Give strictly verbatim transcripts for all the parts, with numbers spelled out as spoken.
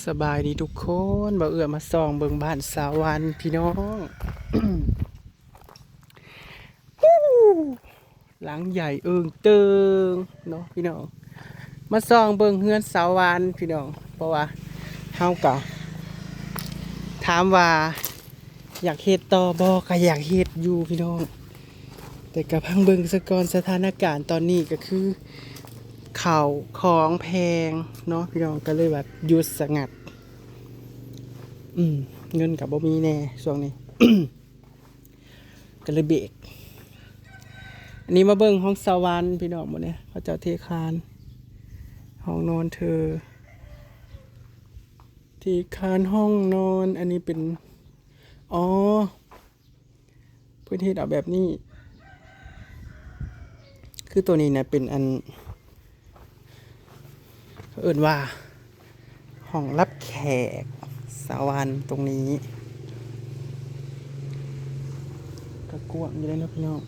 สบายดีทุกคน บ่าวเอื้อมาส่องเบิ่งบ้านสาววันพี่น้อง หลังใหญ่เอิงเติงเนาะพี่น้อง มาส่องเบิ่งเฮือนสาววันพี่น้อง เพราะว่าเฮากะถามว่า อยากเฮ็ดต่อบ่ ก็อยากเฮ็ดอยู่พี่น้อง แต่ก็พังเบิ่งซะก่อน สถานการณ์ตอนนี้ก็คือข้าวของแพงเนาะพี่น้อง ก็เลยแบบหยุดสะงัด อืม เงินก็บ่มีแน่ช่วงนี้ ก็เลยเบรก อันนี้มาเบิ่งห้องสวรรค์พี่น้อง มื้อนี้เขาเจ้าเทคาน ห้องนอนเธอ เทคานห้องนอน อันนี้เป็น อ๋อ เพิ่นเฮ็ดเอาแบบนี้ คือตัวนี้นะเป็นอัน เอิ้นว่า ห้องรับแขกสวรรค์ตรงนี้ ก็กว้างอยู่เลยเนาะพี่น้อง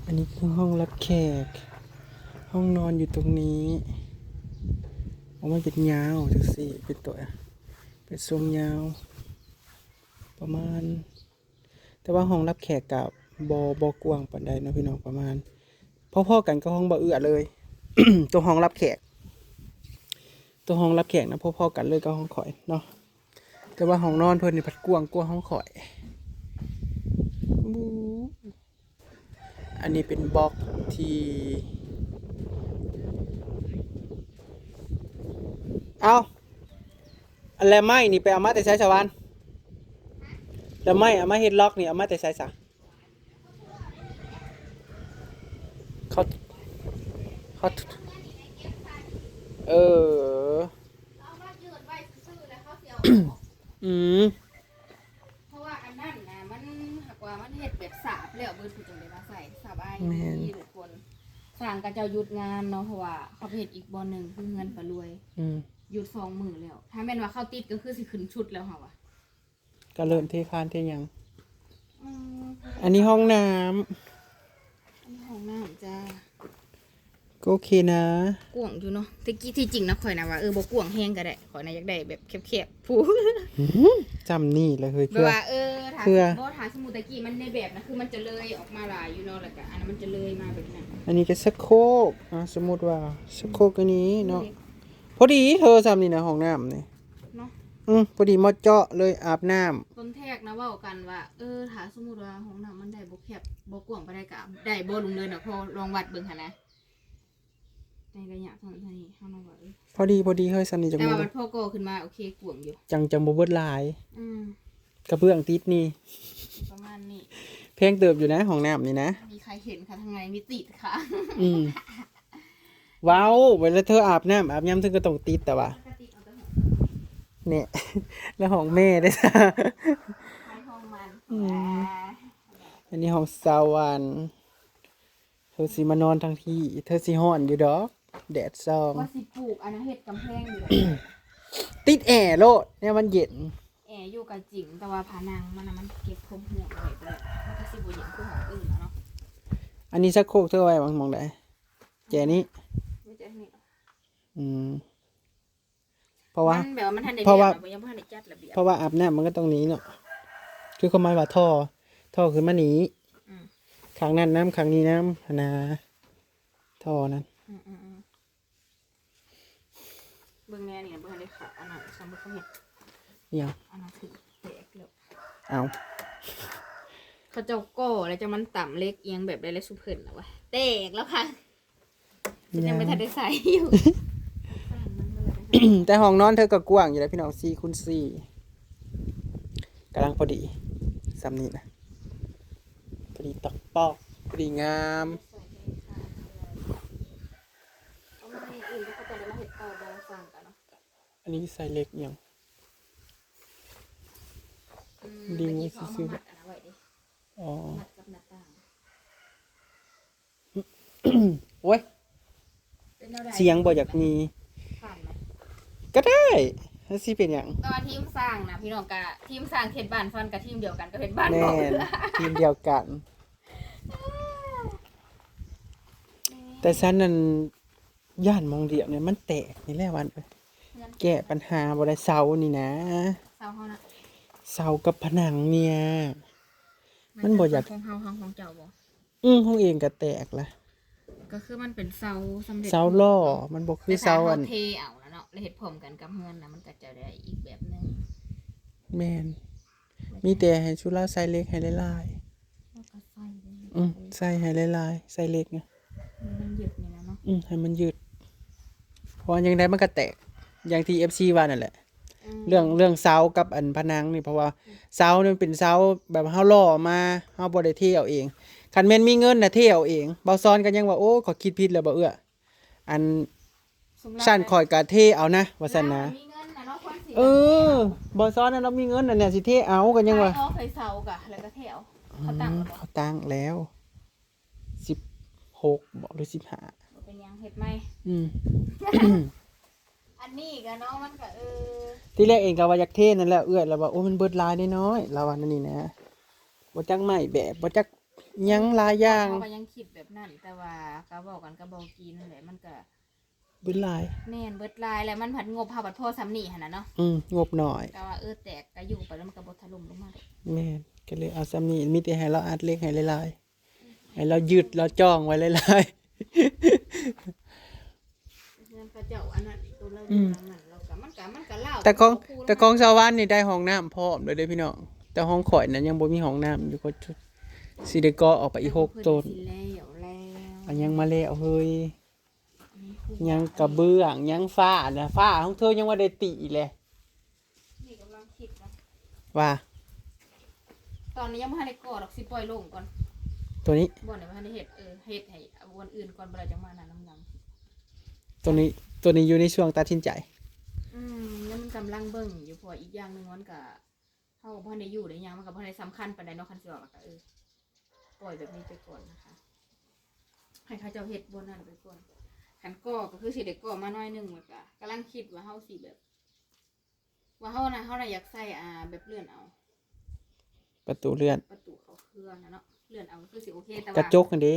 อันนี้คือห้องรับแขก ห้องนอนอยู่ตรงนี้ เอาไว้เป็นยาวจังซี่ เป็นตัว เป็นทรงยาว ประมาณ แต่ว่าห้องรับแขกกับบ่ บ่กว้างปานใดเนาะพี่น้อง ประมาณ พอๆกันกับห้องบ่าวเอื้อเลย ตัวห้องรับแขก ตัวห้องรับแขกนะพอๆกันเลยกับห้องข่อยเนาะ แต่ว่าห้องนอนเพิ่นนี่พัดกว้างกว่าห้องข่อย อันนี้เป็นบล็อกที่ เอ้า อันแลไม้นี่ไปเอามาแต่ไสสวรรค์ แลไม้เอามาเฮ็ดล็อกนี่เอามาแต่ไสซะ เขา เขา เออ เอามายืดไว้ซื่อๆแล้วเขาสิเอาออก อืม เพราะว่าอันนั้นนะมันหากว่ามันเฮ็ดแบบสาบแล้วเบิดผู้จังได้มาใส่สบาย แม่น ดีทุกคน สร้างกะเจ้าหยุดงานเนาะ เพราะว่าเขาไปเฮ็ดอีกบ่อนหนึ่งคือเฮือนปะรวย อืม หยุดสองมื้อแล้ว ถ้าแม่นว่าเขาติดก็คือสิขึ้นชุดแล้วเฮาอะ ก็เริ่มเทคานเทหยัง อืม อันนี้ห้องน้ำ อันนี้ห้องน้ำจ้า ก็โอเคนะ กว้างอยู่เนาะ แต่กี้ที่จริงนะข่อยนะว่า เออ บ่กว้างแฮงก็ได้ ข่อยนะอยากได้แบบแคบๆ ผู้ อื้อหือ จำนี่เลยเฮ้ย แบบว่า เออ ถ้า เพื่อ บ่ ถ้าสมมุติตะกี้มันในแบบนะ คือมันจะเลยออกมาหลายอยู่เนาะ แล้วก็อันนั้นมันจะเลยมาแบบนั้น อันนี้ก็ชักโครก อ่ะ สมมุติว่าชักโครกอันนี้เนาะ นี่ พอดีเธอ จำนี่นะ ห้องน้ำนี่ เนาะ อืม พอดีเหมาะเจาะเลยอาบน้ำ ต้นแทกนะเว้ากันว่า เออ ถ้าสมมุติว่าห้องน้ำมันได้บ่แคบ บ่กว้างปานใดก็ได้บ่ลุงเนินน่ะ พอลองวัดเบิ่งหั่นนะ ในระยะเท่านั้นเท่านี้ เฮามาว่า เออ พอดี พอดีเฮ้ย จำนี่จัง แต่ว่า บ่ มันพอก่อขึ้นมา โอเค กว้างอยู่ จัง จังบ่เบิดหลาย อืม กระเบื้องติดนี่ ประมาณนี้ แพงเติบอยู่นะ ห้องน้ำนี่นะ มีใครเห็นคะ ทางในมีติดค่ะ อืม ว้าว เวลาเธออาบน้ำอาบยามเธอก็ต้องติดแต่ว่า ปกติเอาแต่ห้อง เนี่ย แล้วห้องแม่ได้ซะ ใช้ห้องมัน อืม อ่า อันนี้ห้องสวรรค์ เธอสิมานอนทั้งที่ เธอสิฮ้อนอยู่ดอก แดดส่อง ว่าสิปลูกอันนั้น เฮ็ดกำแพงอยู่ดอก ติดแอร์โลด เนี่ยมันเย็น แอร์อยู่ก็จริง แต่ว่าผนังมันน่ะ มันเก็บความร้อนไว้บ่ได้ มันก็สิบ่เย็นคือห้องอื่นแล้วเนาะ อันนี้ชักโครกเธอไว้หม่องใด แจนี้ ไม่ใช่นี่ อืม เพราะว่า มันแบบว่ามันทันได้ เพราะว่า เรียนอะ มันยังบ่ทันได้จัดระเบียบ เพราะว่าอาบน้ำมันก็ต้องนี้เนาะ คือความหมายว่าท่อ ท่อขึ้นมานี้ อืม ข้างนั้นน้ำ ข้างนี้น้ำ หั้นนะ ท่อนั้น อืมอืมอืม เบิ่งแน่นี่นะ บ่ทันได้เข้าอันนั้น สมมุติเขาเห็น อิหยัง อันนั้นคือแตกแล้ว เอา เขาเจ้าก่อแล้วจะมันต่ำเหล็กเอียงแบบใดแล้วสุเพิ่นน่ะวะ แตกแล้วค่ะ ยังไม่ทันได้ใส่อยู่ แต่ห้องนอนเธอก็กว้างอยู่แล้วพี่น้อง สี่คูณสี่ กำลังพอดี ส่ำนี้นะ พอดีตอกปอก พอดีงาม เอามาให้อื่นที่เขาจะได้มาเฮ็ดต่อบ่สั่งกันเนาะ อันนี้ใส่เหล็กอิหยัง อืม ดึงไว้ซื่อๆ เมื่อกี้เขาเอามามัดอันนั้นไว้ดิ อ๋อ มัดกับหน้าต่าง โอ้ย เป็นแนวใด เสียงบ่อยากมี ผ่านไหม ก็ได้ แล้วสิเป็นหยัง ตอนทีมสร้างนะพี่น้องกะ ทีมสร้างเฮ็ดบ้านฟันกะทีมเดียวกัน ก็เฮ็ดบ้าน แม่น บอก ทีมเดียวกัน แต่ฉันนั่น ย่านหม่องเดียวเนี่ยมันแตกนี่แหละวันเอ้ย เฮือน แก้ปัญหาบ่ได้ เสานี่นะ เสาเฮานะ เสากับผนังเนี่ย มันบ่อยาก ของเฮา ของ ของเจ้าบ่ อืม ของเองก็แตกละ ก็คือมันเป็นเสาสำเร็จ เสาหล่อ มันบ่คือเสาอัน แต่ถ้าเฮาเทเอาแล้วเนาะ แล้วเฮ็ดพร้อมกันกับเฮือนนะ มันก็จะได้อีกแบบหนึ่ง แม่น มีแต่ให้สุลาใส่เหล็กให้หลายๆ แล้วก็ใส่เลย อืม ใส่ให้หลายๆ ใส่เหล็กไง ให้มันยึดนี่นะเนาะ อืม ให้มันยึด เพราะว่ายังไงมันก็แตก อย่างที่ เอฟซี ว่านั่นแหละ อืม เรื่อง เรื่องเสากับอันผนังนี่ เพราะว่า อืม เสานี่มันเป็นเสาแบบเฮาหล่อมา เฮาบ่ได้เทเอาเอง คันแม่นมีเงินน่ะเทเอาเอง บ่าวสอนก็ยังว่า โอ้ ข้อยคิดผิดแล้วบ่าวเอื้อ อัน ซั่นข้อยก็เทเอานะ ว่าซั่นนะ มีเงินนะเนาะ คนสิ เออ บ่าวสอนน่ะเนาะ มีเงินน่ะเนี่ย สิเทเอาก็ยังว่า ขายออกให้เสากะ แล้วก็เทเอา เขาตั้งแล้วบ่ อืม เขาตั้งแล้ว สิบหกบ่ หรือ สิบห้า บ่เป็นหยัง เฮ็ดใหม่ อืม อันนี้ก็เนาะ มันก็ เออ ทีแรกเองก็ว่าอยากเทนั่นแหละ เอื้อย แล้วว่า โอ้ มันเบิดหลายน้อยๆ แล้วว่านั่นนี่นะ บ่จักไม้แบบ บ่จักหยังหลายอย่าง เขาก็ยังคิดแบบนั้น แต่ว่าก็เว้ากันกับบ่าวกีนั่นแหละ มันก็ เบิดหลาย แม่น เบิดหลาย แล้วมันผัดงบเฮาผัดพอส่ำนี้หั่นน่ะเนาะ อืม งบน้อย ก็ว่า เออ แตกก็อยู่ไป แล้วมันก็บ่ถล่มลงมาดอก แม่น ก็เลยเอาส่ำนี้ มีแต่ให้เราอัดเหล็กให้หลายๆ ให้เรายึดเราจ้องไว้หลายๆ เฮือนเขาเจ้าอันนั้น ตัวเรา อืม หลังนั้น เราก็ มันก็ มันก็ลาว แต่ของ คู่ แต่ของสวรรค์นี่ได้ห้องน้ำพร้อมเลยเด้อพี่น้อง แต่ห้องข่อยนั้นยังบ่มีห้องน้ำอยู่ ก็สิได้ก่อออกไปอีกหกต้น เพิ่นสิแล้วแล้ว อันยังมาแล้วเฮ้ย อันนี้คู่ ยังกระเบื้อง ยังฝ้านะ ฝ้าของเธอยังบ่ได้ติเลย นี่กำลังคิดนะ ว่า ตอนนี้ยังบ่ทันได้ก่อดอก สิปล่อยโล่งก่อน ตัวนี้ บ่อนไหนบ่ทันได้เฮ็ด เออ เฮ็ดให้วันอื่นก่อน บ่ได้จังมานั่นนำหลัง ตัวนี้ ตัวนี้อยู่ในช่วงตัดสินใจ อืม แล้วมันกำลังเบิ่งอยู่ เพราะอีกอย่างหนึ่งมันก็ เฮาก็บ่ทันได้อยู่ได้หยัง มันก็บ่ทันได้สำคัญปานใดเนาะ คันสิเว้าแล้วก็ เออ ปล่อยแบบนี้ไปก่อนนะคะ ให้เขาเจ้าเฮ็ดบ่อนนั่นไปก่อน คันก่อก็คือสิได้ก่อมาหน่อยหนึ่ง แล้วก็กำลังคิดว่าเฮาสิแบบ ว่าเฮานะ เฮาน่ะอยากใส่ อ่า แบบเลื่อนเอา ประตูเลื่อน ประตูเข้าเครื่องนะเนาะ เลื่อนเอาก็คือสิโอเค แต่ว่ากระจกนั่นเด้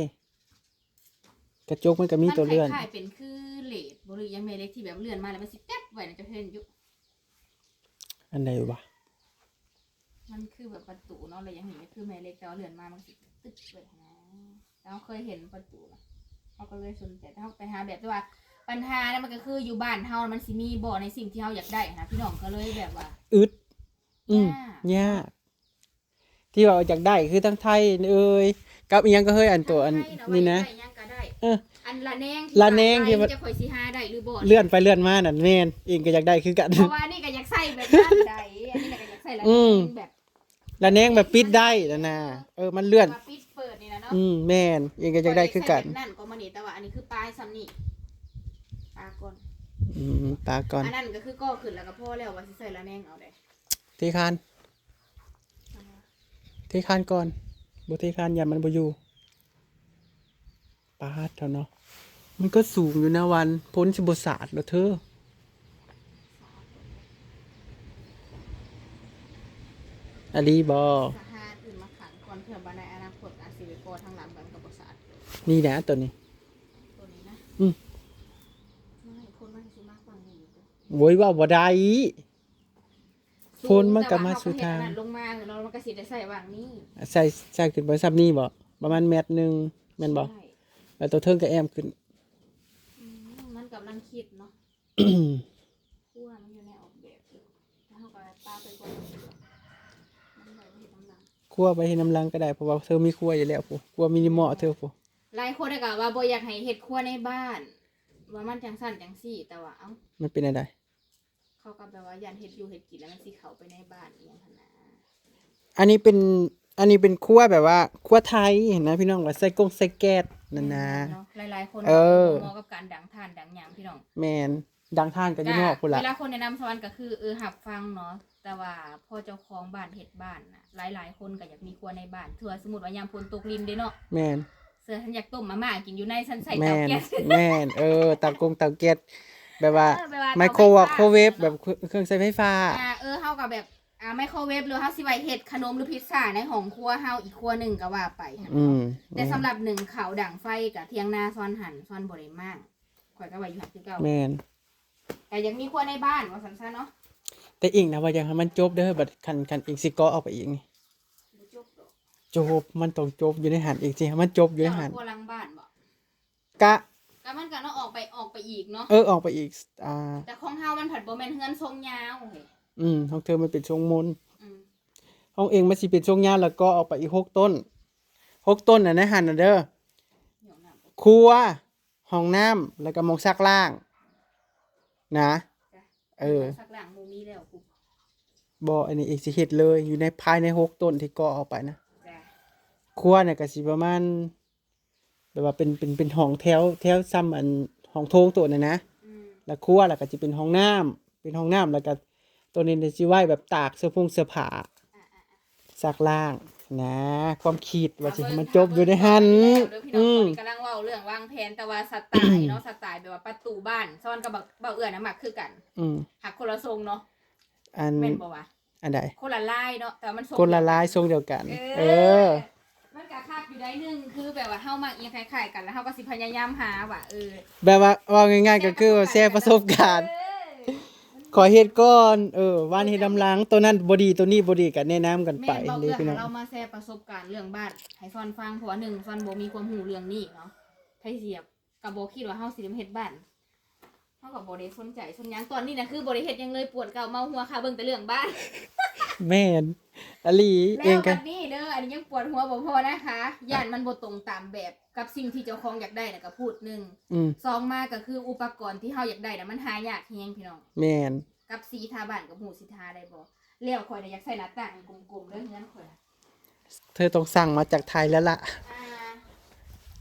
กระจกมันก็มีตัวเลื่อน มันคล้ายๆเป็นคือเลดบ่ หรือยังแม่เหล็กที่แบบเลื่อนมาแล้วมันสิแป๊บไว้นะ เจ้าเห็นอยู่ อันใดวะ มันคือแบบประตูเนาะ แล้วยังเห็นก็คือแม่เหล็ก แต่ว่าเลื่อนมามันสิตึ๊บไว้นะ แล้วเคยเห็นประตูนะ เขาก็เลยสนใจ แต่เขาไปหาแบบที่ว่า ปัญหานะมันก็คืออยู่บ้านเฮามันสิมีบ่ในสิ่งที่เฮาอยากได้นะ พี่น้องก็เลยแบบว่า อึด อืม ยาก ยาก ที่ว่าอยากได้คือทั้งไทยเอ้ย กับอีหยังก็เฮ้ย อันตัวอัน ทั้งไทยเนาะ นี่นะ ว่าอยากได้หยังก็ได้ เออ อันระแนงที่ ระแนงที่ ว่า จะข่อยสิหาได้หรือบ่ เลื่อนไปเลื่อนมานั่นแม่น เองก็อยากได้คือกัน เพราะว่าอันนี้ก็อยากใส่แบบนั้นได้ อันนี้ก็อยากใส่ระแนง อืม แบบ ระแนงแบบปิดได้นะนะ เออ มันเลื่อน ว่าปิดเปิดนี่นะเนาะ อืม แม่น เองก็อยากได้คือกัน ข่อยอยากใส่แบบนั้นก็มานี่ แต่ว่าอันนี้คือปลายส่ำนี่ ปลาก่อน อืม ปลาก่อน อันนั้นก็คือก่อขึ้นแล้วก็พอแล้ว ว่าสิใส่ระแนงเอาได้ เทคาน เทคานก่อน บ่เทคานย่านมันบ่อยู่ ปาดเถาะเนาะ มันก็สูงอยู่นะวัน พ้นสิบ่สาดเหรอเธอ อะลีบ่ สหาอื่นมาขังก่อน เผื่อบ่ในอนาคตอาจสิไปก่อทางหลังกันก็บ่สาด นี่นะตัวนี้ ตัวนี้นะ อืม ไม่ คนมันสิมากกว่านี้อยู่ โว้ย ว่าบ่ได้ สูง ฝนมันก็มาสู่ทาง แต่ว่าเฮาก็เฮ็ดอันนั้นลงมาเนาะ มันก็สิได้ใส่วางนี่ ใส่ ใส่ขึ้นไปส่ำนี่บ่ ประมาณเมตรหนึ่ง แม่นบ่ ใช่ แล้วตัวเทิงก็แอมขึ้น อืม มันกำลังคิดเนาะ ครัวมันอยู่ในออกแบบอยู่ แล้วเฮาก็ปาไปก่อน มันไว้เฮ็ดน้ำหลัง ครัวไปเฮ็ดน้ำหลังก็ได้ เพราะว่าเธอมีครัวอยู่แล้วพุ้น ครัวมินิมอลเธอพุ้น หลายคนก็ว่าบ่อยากให้เฮ็ดครัวในบ้าน ว่ามันจังซั่นจังซี่ แต่ว่า เอ้า มันเป็นอะไร เขาก็แบบว่าย่านเฮ็ดอยู่เฮ็ดกินแล้วมันสิเข้าไปในบ้านอีหยังหั้นนะ อันนี้เป็น อันนี้เป็นครัวแบบว่าครัวไทยหั้นนะพี่น้อง ว่าใส่กงใส่แก๊สนั่นนะ เนาะ หลายๆคน เออ บ่เหมาะกับการดังถ่านดังหยังพี่น้อง แม่น ดังถ่านก็อยู่นอกพุ้นล่ะ เวลาคนแนะนำสวรรค์ก็คือ เออ รับฟังเนาะ แต่ว่าพอเจ้าของบ้านเฮ็ดบ้านน่ะ หลายๆคนก็อยากมีครัวในบ้าน เทื่อสมมุติว่ายามฝนตกรินเด้เนาะ แม่น เทื่อฉันอยากต้มมาม่ากินอยู่ใน ฉันใส่เตาแก๊ส แม่น แม่น เออ เตากงเตาแก๊ส แบบว่า เออ แบบว่า ไมโคร เตาไฟฟ้า เวฟ แบบเครื่องใช้ไฟฟ้า อ่า เออ เฮาก็แบบ อ่า ไมโครเวฟ หรือเฮาสิไว้เฮ็ดขนมหรือพิซซ่าในห้องครัวเฮาอีกครัวหนึ่งก็ว่าไปหั้น อืม แต่สำหรับนึ่งข้าวดังไฟก็เถียงนาสวรรค์หั้น สวรรค์บ่ได้มาง ข่อยก็ว่าอยู่หั่นคือเก่า แม่น ก็ยังมีครัวในบ้านว่าซั่นซะเนาะ แต่อิงนะว่าอยากให้มันจบเด้อ บัดคัน คันอิงสิก่อออกไปอีกนี่ บ่จบดอก จบ มันต้องจบอยู่ในหัน อิงสิให้มันจบอยู่ในหัน ครัวหลังบ้านบ่ กะ ก็มันก็เนาะออกไป ออกไปอีกเนาะ เออ ออกไปอีก อ่า แต่ของเฮามันผัดบ่แม่นเฮือนทรงยาวเฮ้ย อืม ของเธอมันเป็นทรงมน อืม ของเองมันสิเป็นทรงยาว แล้วก็ออกไปอีกหกต้น หกต้นน่ะในหันน่ะเด้อ เดี๋ยวนะ ครัว ห้องน้ำ แล้วก็หม่องซักล้าง นะ เออ ซักล้างหมู่มีแล้วกู บ่ อันนี้เองสิเฮ็ดเลย อยู่ใน ภายในหกต้นที่ก่อออกไปนะ จ้ะ ครัวเนี่ยก็สิประมาณ แบบว่าเป็น เป็น เป็นห้องแถว แถวซ่ำอันห้องโถงตัวน่ะนะ อืม แล้วครัวแล้วก็สิเป็นห้องน้ำ เป็นห้องน้ำ แล้วก็ตัวนี้เนี่ยสิไว้แบบตากเสื้อผงเสื้อผ้า อ่ะอ่ะอ่ะ ซักล้างนะ ความคิดว่าสิให้มันจบอยู่ในหัน เบิ่งเด้อพี่น้อง อืม ตอนนี้กำลังเว้าเรื่องวางแผน แต่ว่าสไตล์เนาะ สไตล์แบบว่าประตูบ้าน ซ้อนกับเบาเอื้อนะมักคือกัน อืม หักคนละทรงเนาะ อัน แม่นบ่วะ อันใด คนละลายเนาะ แต่มันทรง คนละลายทรงเดียวกัน เออ เออ มันก็คักอยู่ได้หนึ่ง คือแบบว่าเฮามักอีหยังคล้ายๆกัน แล้วเฮาก็สิพยายามหาว่า เออ แบบว่า ว่าง่ายๆก็คือว่าแชร์ประสบการณ์ เออ ขอเฮ็ดก่อน เออ วันเฮ็ดนำหลัง ตัวนั้นบ่ดี ตัวนี้บ่ดี ก็แนะนำกันไป แม่นบ่ เด้ เอื้อ พี่น้อง เรามาแชร์ประสบการณ์เรื่องบ้านให้ซ้อนฟัง เพราะว่าหนึ่งซ้อนบ่มีความรู้เรื่องนี้เนาะ ไผสิแบบก็บ่คิดว่าเฮาสิได้มาเฮ็ดบ้าน เฮาก็บ่ได้สนใจสนหยัง ตอนนี้นะคือบ่ได้เฮ็ดหยังเลย ปวดเก่าเมาหัวค่ะ เบิ่งแต่เรื่องบ้าน แม่นอหลี แล้ เอง ว ก็ บัดนี้เด้อ อันนี้ยังปวดหัวบ่พอนะคะ ย่านมันบ่ตรงตามแบบกับสิ่งที่เจ้าของอยากได้น่ะก็พูดหนึ่ง อืม สองมาก็คืออุปกรณ์ที่เฮาอยากได้น่ะมันหายากแฮงพี่น้อง แม่น กับสีทาบ้านก็บ่ฮู้สิทาได้บ่ แล้วข่อยน่ะอยากใส่หน้าต่างกลมๆเด้อเฮือนข่อยน่ะ เธอต้องสั่งมาจากไทยแล้วล่ะ อ่า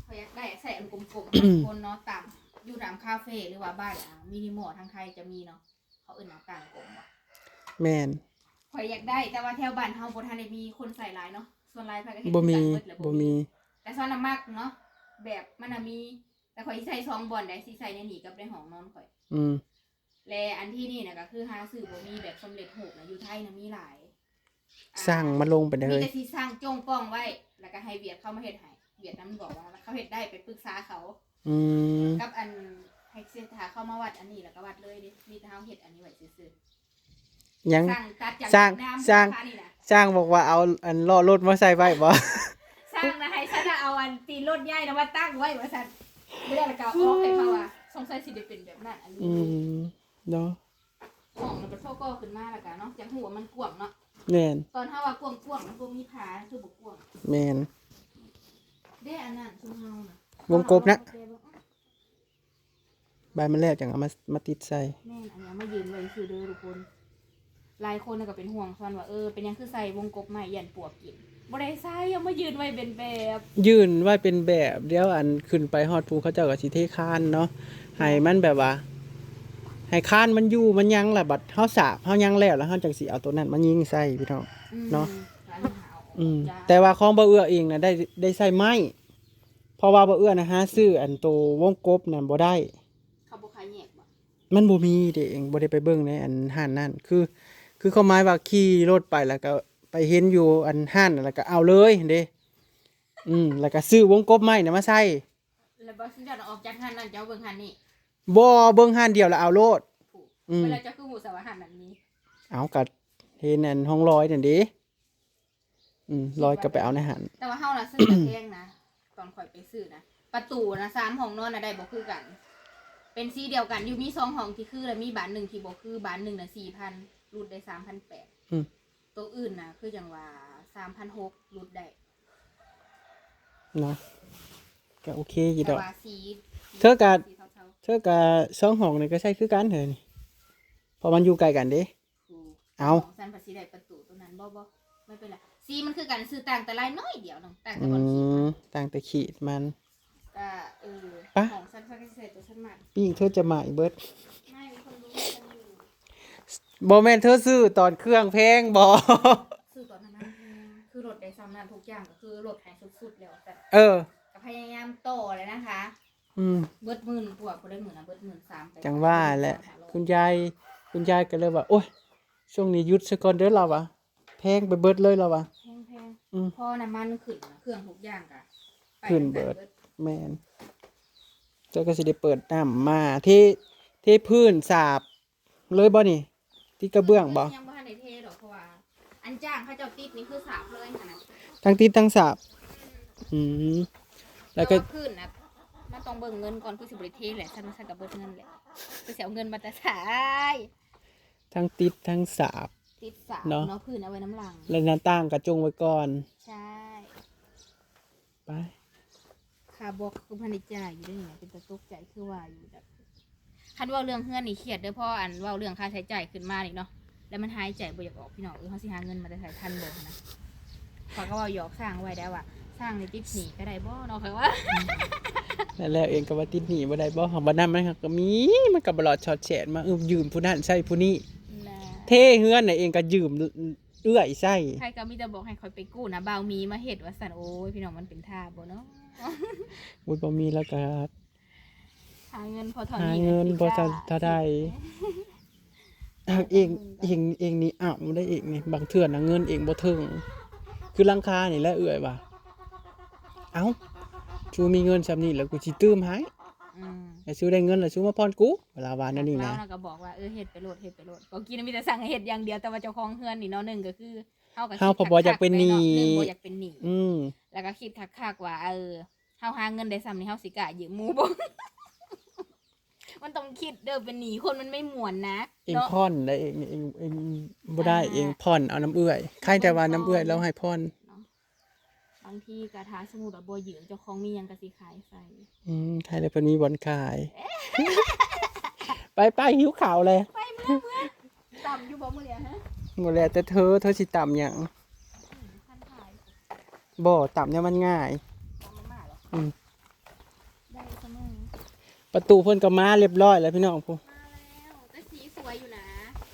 ข่อยอยากได้ใส่อันกลมๆ คนเนาะ ตาม อยู่ตามคาเฟ่หรือว่าบ้าน อ่า มินิมอลทางไทยจะมีเนาะ เขาเอิ้นหน้าต่างกลมบ่ แม่น ข่อยอยากได้ แต่ว่าแถวบ้านเฮาบ่ทันได้มีคนใส่หลายเนาะ ส่วนหลายไผก็เฮ็ด บ่มี คือกันเบิดแหละ บ่มี แต่ซ้อนน่ะมักเนาะ แบบมันน่ะมี แต่ข่อยสิใส่สองบ่อนได้ สิใส่ในนี่กับในห้องนอนข่อย อืม และอันที่นี่น่ะก็คือหาซื้อบ่มีแบบสำเร็จรูปนะ อยู่ไทยน่ะมีหลาย สั่งมาลงไปเล มี ย แต่สิสั่งจ้องป้องไว้ แล้วก็ให้เวียดเขามาเฮ็ดให้ เวียดนามบอกว่าเขาเฮ็ดได้ ไปปรึกษาเขา อืม กับอันให้เศรษฐาเข้ามาวัดอันนี้แล้วก็วัดเลยเด้ มีแต่เฮาเฮ็ดอันนี้ไว้ซื่อๆ ยัง สั่งตัดจาก สั่ง เวียดนาม สั่ง ค่ะนี่นะ ช่างบอกว่าเอาอันล้อรถมาใส่ไว้บ่ สั่งนะให้ฉันน่ะเอาอันตีนรถใหญ่นะมาตั้งไว้ว่าซั่น บ่ได้แล้วก็เอาออกให้เขาว่า สงสัยสิได้เป็นแบบนั้นอันนี้ อืม เนาะ ห้องน่ะบ่โทรก็ขึ้นมาแล้วก็เนาะ จังฮู้ว่ามันกว้างเนาะ แม่น ตอนเฮาว่ากว้างๆมันบ่มีผา คือบ่กว้าง แม่น เด้อันนั้นซุมเฮาน่ะ วงกบนะ ใบมันแล้วจังเอามา มาติดใส่ แม่น อันนี้เอามายืนไว้ซื่อเด้อทุกคน หลายคนน่ะก็เป็นห่วงซ้อนว่า เออ เป็นหยังคือใส่วงกบไม้ย่านปวกกิน บ่ได้ใส่ เอามายืนไว้เป็นแบบ ยื่นไว้เป็นแบบ เดี๋ยวอันขึ้นไปฮอดภูเขาเจ้าก็สิเทคานเนาะ ให้มันแบบว่า ให้คานมันอยู่มันหยังล่ะ บัดเฮาสาบเฮาหยังแล้ว แล้วเฮาจังสิเอาตัวนั้นมายิงใส่พี่น้อง อืม เนาะ อันนี้หาเอาออก อืม จ้า แต่ว่าของบ่าวเอื้อเองน่ะได้ ได้ใส่ไม้ เพราะว่าบ่าวเอื้อน่ะหาซื้ออันโตวงกบน่ะบ่ได้ เขาบ่ขายแยกบ่ มันบ่มีเด้เอง บ่ได้ไปเบิ่งในอันห้านนั่น คือ คือความหมายว่าขี่รถไปแล้วก็ไปเห็นอยู่อันห้านนั่นแล้วก็เอาเลยเด้ อืม แล้วก็ซื้อวงกบไม้น่ะมาใส่ แล้วบ่สิเจ้าออกจากห้านนั่นเจ้าเบิ่งห้านนี่ บ่เบิ่งห้านเดียวแล้วเอาโลด ถูก อืม เวลาเจ้าคือฮู้ซะว่าห้านนั้นมี เอาก็เห็นอันห้องลอยนั่นเด้ อืม ลอยก็ไปเอาในหัน แต่ว่าเฮาน่ะซื้อตะแพงนะ ตอนข่อยไปซื้อนะ ประตูนะ สามห้องนอนน่ะได้บ่คือกัน เป็นสีเดียวกัน อยู่มีสองห้องที่คือ แล้วมีบานหนึ่งที่บ่คือ บานหนึ่งน่ะ สี่พัน รูดได้ สามพันแปด อืม ตัวอื่นน่ะ คือจังว่า สามพันหก รูดได้ เนาะ ก็โอเคอยู่ดอก แต่ว่าสี เธอกะ สีเทาๆ เธอกะสองห้องนี่ก็ใช้คือกันเฮ้ยนี่ เพราะมันอยู่ใกล้กันเด้ ถูก เอา ของฉันภาษีได้ประตูตัวนั้นบ่บ่ไม่เป็นไร สีมันคือกัน ซื้อต่างแต่ลายน้อยเดียวหนึง ต่างแต่ อื บอลขีด ม ต่างแต่ขีดมัน ก็เออ ปะ ของฉันฉันก็ใส่ตัวฉันมาก ปิ้งเธอจะมาอีกเบิด ไม่มีคนรู้ฉันอยู่ บ่แม่นเธอซื้อตอนเครื่องแพงบ่ ซื้อตอนนั้นนะคือรถได้ซ้ำนั่นทุกอย่างก็คือรถให้สุดๆแล้วแต่ เออ ก็พยายามต่อเลยนะคะ อืม เบิดหมื่นกว่าพอได้หมื่นนะเบิดหมื่นสามไป จังว่าแหละ คุณยาย คุณยายก็เลยว่า โอ้ย ช่วงนี้หยุดซะก่อนเด้อ เราวะ แพงไปเบิดเลย เราวะ แพง อืม ๆพอน้ำมันขึ้นนะเครื่องทุกอย่างก็ไป ขึ้นเบิด เบิด แม่น แล้วก็สิได้เปิดน้ำมาเท เทพื้นสาบเลยบ่นี่ ติดกระเบื้องบ่ ยังบ่ทันได้เทดอก เพราะว่าอันจ้างเขาเจ้าติดนี่คือสาบเลยหั้นนะ ทั้งติดทั้งสาบ อืม แล้วก็ แต่ว่าพื้นนะ มันต้องเบิ่งเงินก่อน คือสิบ่ได้เทแหละ ฉันว่าฉันก็เบิดเงินแหละ คือสิเอาเงินมาแต่ไส ทั้งติดทั้งสาบ ติดสาบ เนาะ เนาะ พื้นเอาไว้น้ำหลัง และหน้าต่างก็จงไว้ก่อน ใช่ ไป ค่าบล็อกคือพันได้จ่ายอยู่เด้อนี่ เป็นตาตกใจคือว่าอยู่แบบ คันเว้าเรื่องเฮือนนี่เครียดเด้อ เพราะอันเว้าเรื่องค่าใช้จ่ายขึ้นมานี่เนาะ แล้วมันหายใจบ่อยากออกพี่น้อง เออ เฮาสิหาเงินมาแต่ไสทันบ่นะ ข้อยก็เว้าหยอกช่างไว้ได้ว่า ช่างนี่ติดหนี้ก็ได้บ่เนาะ ข้อยว่า นั่นแหละ เองก็ว่าติดหนี้บ่ได้บ่ หากบ่นั้นมันก็มี มันก็บ่หลอดชอดแชนมา เออ ยืมผู้นั้นใช้ผู้นี้ นะ เทเฮือนน่ะเองก็ยืมเอื้อยใช้ ใครก็มีแต่บอกให้ข้อยไปกู้นะ บ่าวมีมาเฮ็ดว่าซั่น โอ้ย พี่น้อง มันเป็นท่าบ่เนาะ อุ้ย บ่มีแล้วก็ หาเงินพอเท่านี้ หาเงินพอเท่า สิกล้า เท่าใด หากเอง เอง เองนี่อ้าวได้เองนี่ บางเทื่อนะเงินเองบ่ถึง คือหลังคานี่แหละเอื้อยว่า เอ้า ชูมีเงินส่ำนี้แล้วกูสิตื่มให้ อืม แล้วชูได้เงินแล้วชูมาผ่อนกู เวลาว่าแนวนี้นะ ลาวน่ะก็บอกว่า เออ เฮ็ดไปโลด เฮ็ดไปโลด ก็กินมีแต่สั่งให้เฮ็ดอย่างเดียว แต่ว่าเจ้าของเฮือนนี่เนาะ หนึ่งก็คือ เฮาก็ เฮา คิด พอบ่อยากเป็นหนี้ คักๆ ไว้เนาะ หนึ่งบ่อยากเป็นหนี้ อืม แล้วก็คิดคักๆ ว่า เออ เฮาหาเงินได้ส่ำนี้ เฮาสิกล้ายืมหมู่บ่ มันต้องคิดเด้อ เป็นหนี้คนมันไม่ม่วนนะ เอง เนาะ ผ่อนได้เอง เอง เองบ่ได้ อ่า เองผ่อนเอาน้ำเอื้อย ใครแต่ว่าน้ำเอื้อย น้ำเอื้อย ลาวให้ผ่อน เนาะ บางทีก็ถ้าสมมุติว่าบ่ยืมเจ้าของมีหยังก็สิขายใส่ อืม ขายแล้วเพิ่นมีบ่อนขาย ไปๆ หิวข้าวเลย ไปเมือเมือ ตำอยู่บ่มื้อนี้ฮะ บ่แล้วแต่เธอ เธอสิตำหยัง อืม คันขาย บ่ ตำเนี่ยมันง่าย ตำมันมาเหรอ อืม ได้เสมอ ประตูเพิ่นก็มาเรียบร้อยแล้วพี่น้องผู้ มาแล้ว แต่สีสวยอยู่นะ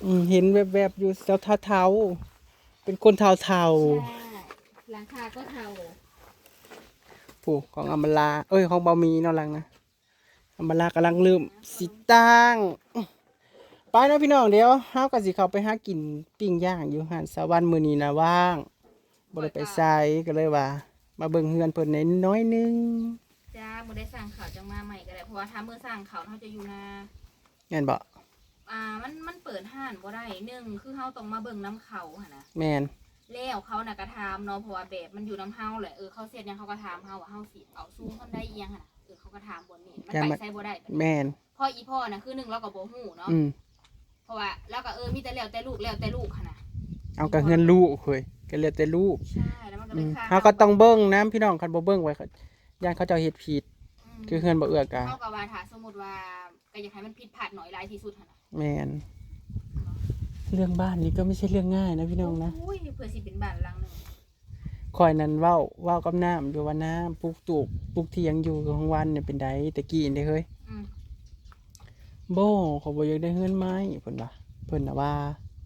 อืม เห็นแวบๆ อยู่เทาๆ เป็นคนเทาๆ ใช่ หลังคาก็เทา ผู้ของอำมาลา เอ้ย ของบ่าวมีเนาะหลังนะ อำมาลากำลังเริ่มสิตั้ง ไปเนาะพี่น้อง เดี๋ยวเฮาก็สิเข้าไปหากินปิ้งย่างอยู่ร้านสะหวัน มื้อนี้นะว่าง บ่ได้ไปไส ก็เลยว่า มาเบิ่งเฮือนเพิ่นแหน่น้อยหนึ่ง จ้า บ่ได้สั่งข้าวจังมาใหม่ก็ได้ เพราะว่าถ้ามื้อสั่งข้าวเฮาจะอยู่นา แม่นบ่ อ่า มัน มันเปิดร้านบ่ได้ หนึ่งคือเฮาต้องมาเบิ่งนำเขาหั่นนะ แม่น แล้วเขาน่ะก็ถามเนาะ เพราะว่าแบบมันอยู่นำเฮาแหละ เออ เขาเฮ็ดหยังเขาก็ถามเฮาว่าเฮาสิเอาสูงส่ำใดอิหยังหั่นน่ะ เออ เขาก็ถามบ่อนนี้ มัน แต่ ไป มัน ไสบ่ได้บัดนี้ แม่น เพราะอีพ่อน่ะคือหนึ่งเราก็บ่ฮู้เนาะ อืม เพราะว่าเราก็ เออ มีแต่แล้วแต่ลูก แล้วแต่ลูกหั่นน่ะ เอาก็เฮือนลูกเฮ้ย ก็แล้วแต่ลูก ใช่ แล้วมันก็ อื เป็น ม ค่า เฮาก็ต้องเบิ่งนำพี่น้อง คันบ่เบิ่งไว้ ย่านเขาเจ้าเฮ็ดผิด อืม คือเฮือนบ่เอื้อกะ เขาก็ว่าถ้าสมมุติว่า ก็อยากให้มันผิดพลาดน้อยหลายที่สุดหั่นน่ะ แม่น เรื่องบ้านนี่ก็ไม่ใช่เรื่องง่ายนะพี่น้องนะ โอ้ย เพื่อสิเป็นบ้านหลังหนึ่ง ข้อยนั่นเว้า เว้ากับน้ำอยู่ว่า "น้ำ ปลูกตูบ ปลูกเถียงอยู่ของวันเนี่ยเป็นได แต่กี้เด้เฮ้ย" อืม "บ่ ข้อยบ่อยากได้เฮือนไม้" เพิ่นว่า เพิ่นน่ะว่า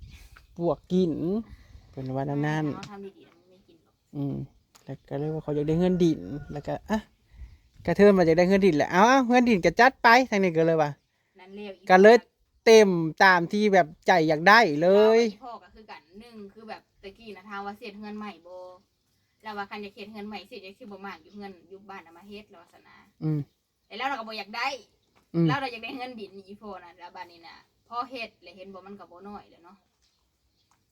"ปลวกกิน" เพิ่นว่าแนวนั้น เอาทำดีๆ มันไม่กินหรอก อืม แล้วก็เลยว่า "ข้อยอยากได้เฮือนดิน" แล้วก็ อ่ะ กระเทินว่าอยากได้เฮือนดินแหละ "เอา เอา เฮือนดินก็จัดไป" ทางนี้ก็เลยว่า นั่นแล้วอี ก็เลยเต็มตามที่แบบใจอยากได้เลย ลาวกับอีพ่อก็คือกัน หนึ่งคือแบบแต่กี้นะ ถามว่าสิเฮ็ดเฮือนใหม่บ่ ลาวว่าคันอยากเฮ็ดเฮือนใหม่สิ อยากสิบ่มากอยู่เฮือนอยู่บ้านน่ะมาเฮ็ด ลาวว่าซั่นนะ อืม แต่ลาวน่ะก็บ่อยากได้ อืม ลาวน่ะอยากได้เฮือนดินอีพ่อน่ะ แล้วบัดนี้น่ะ พอเฮ็ดแล้วเห็นบ่ มันก็บ่น้อยแล้วเนาะ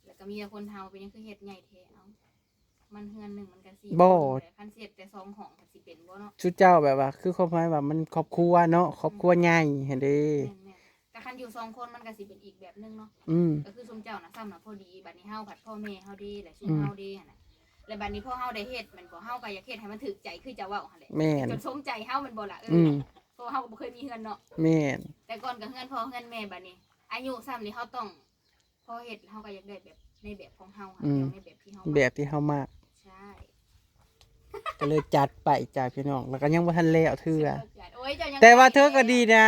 แล้วก็มีแต่คนถามว่าเป็นหยังคือเฮ็ดใหญ่แท้ เอ้า มันเฮือนหนึ่งมันก็สี่ บ่ คนแหละ คันสิเฮ็ดแต่สองห้องก็สิเป็นบ่เนาะ ชุดเจ้าแบบว่า คือความหมายว่ามันครอบครัวเนาะ ครอบครัวใหญ่หั่นเด้ แม่นๆ แต่คันอยู่สองคนมันก็สิเป็นอีกแบบหนึ่งเนาะ อืม ก็คือซุมเจ้าน่ะซ้ำน่ะพอดี บัดนี้เฮาผัดพ่อแม่เฮาเด้ และซุม อืม เฮาเด้หั่นน่ะ แล้วบัดนี้พอเฮาได้เฮ็ดแม่นบ่ เฮาก็อยากเฮ็ดให้มันถูกใจคือเจ้าเว้าหั่นแหละ แม่น จนสมใจเฮาแม่นบ่ล่ะ เออ อืม เพราะว่าเฮาก็บ่เคยมีเฮือนเนาะ แม่น แต่ก่อนก็เฮือนพ่อเฮือนแม่ บัดนี้ อายุซ้ำนี่เฮาต้อง พอเฮ็ดเฮาก็อยากได้แบบในแบบของเฮาอะ อืม อยากในแบบที่เฮามัก แบบที่เฮามัก ใช่ ก็เลยจัดไปจ้าพี่น้อง แล้วก็ยังบ่ทันแล้วเทื่อ โอ้ย เจ้ายัง แต่ว่าเธอก็ดีนะ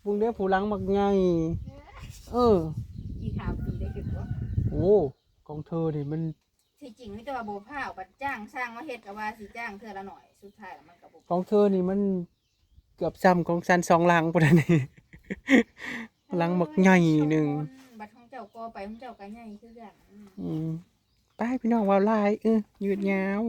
บุงเด้อผู้หลังบักใหญ่ เออ อีกห้าปีได้ขึ้นบ่ โอ้ ของเธอนี่มัน ที่จริงมีแต่ว่าบ่พาเอาบัดจ้างช่างมาเฮ็ด ก็ว่าสิจ้างเทื่อละหน่อย สุดท้ายแล้วมันก็บ่ ของเธอนี่มัน เกือบส่ำของฉันสองหลังพุ้นน่ะนี่ หลังบักใหญ่หนึ่ง บัดของเจ้าก่อไป ของเจ้าก็ใหญ่คือกัน อืม อืม ไปพี่น้องเว้าหลาย เออ ยืดยาว